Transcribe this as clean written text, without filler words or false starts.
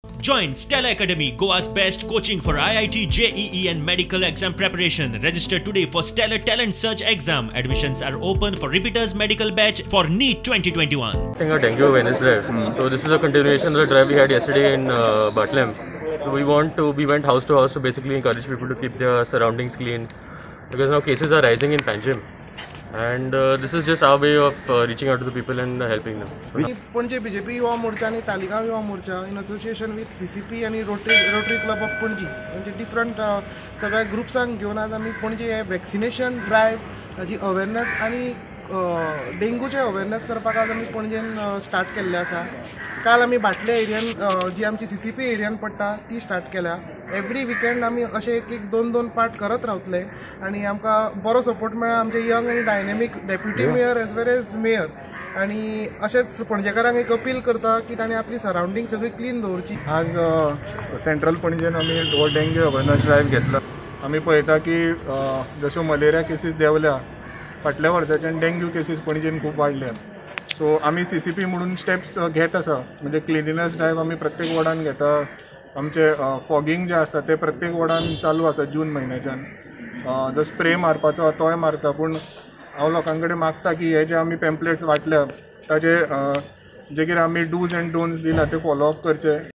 Join Stella Academy, Goa's best coaching for IIT, JEE and medical exam preparation. Register today for Stellar Talent Search exam. Admissions are open for repeaters medical batch for NEET 2021. A dengue awareness drive. So this is a continuation of the drive we had yesterday in Bhatlem. So we went house to house to basically encourage people to keep their surroundings clean, because now cases are rising in Panjim. And this is just our way of reaching out to the people and helping them. Panaji BJP Yuva Morcha आणि Taleigao Yuva Morcha in association with CCP आणि rotary club of Panaji म्हणजे different सगळ्या ग्रुप्सांक घेवन आज आमी पणजे हे vaccination drive ताजी awareness आनी डेंगूचे अवेरनेस करपाक आज आमी पणजेन स्टार्ट केल्ले आसा. काल आमी बाटले एरियन जी आमची सीसीपी एरियन पडटा ती स्टार्ट केल्या. एवरी विकेंड आमी अशे एक एक दोन दोन पार्ट करत रावतले आनी आमकां बरो सपोर्ट मेळ्ळा आमचे यंग आनी dynamic deputy mayor as well as mayor. आनी अशेंच पणजेकारांक एक अपील करता की तांणी आपली सरावंडींग सगळी क्लीन दवरची. आज सेंट्रल पणजेन आमी हो डेंग्यू अवेरनेस ड्रायव्ह घेतला. आमी पळयता की जश्यो मलेरिया केसीस देंवल्या फाटल्या वर्साच्यान डेंग्यू केसीस पणजेन खूब वाडल्या. सो आमी सीसीपी म्हणून स्टेप्स घेत आसा, म्हणजे क्लिनिनेस ड्रायव्ह आमी प्रत्येक वॉर्डान घेता. आमचे फॉगींग जे आसता ते प्रत्येक वॉर्डान चालू आसा जून म्हयन्याच्यान. जो स्प्रे मारपाचो तोय मारता, पूण हांव लोकां कडेन मागता की हे जे आमी पेम्पलेट्स वांटल्या ताजे जे कितें आमी डूज एंड डोन्स दिला ते फॉलो अप करचे.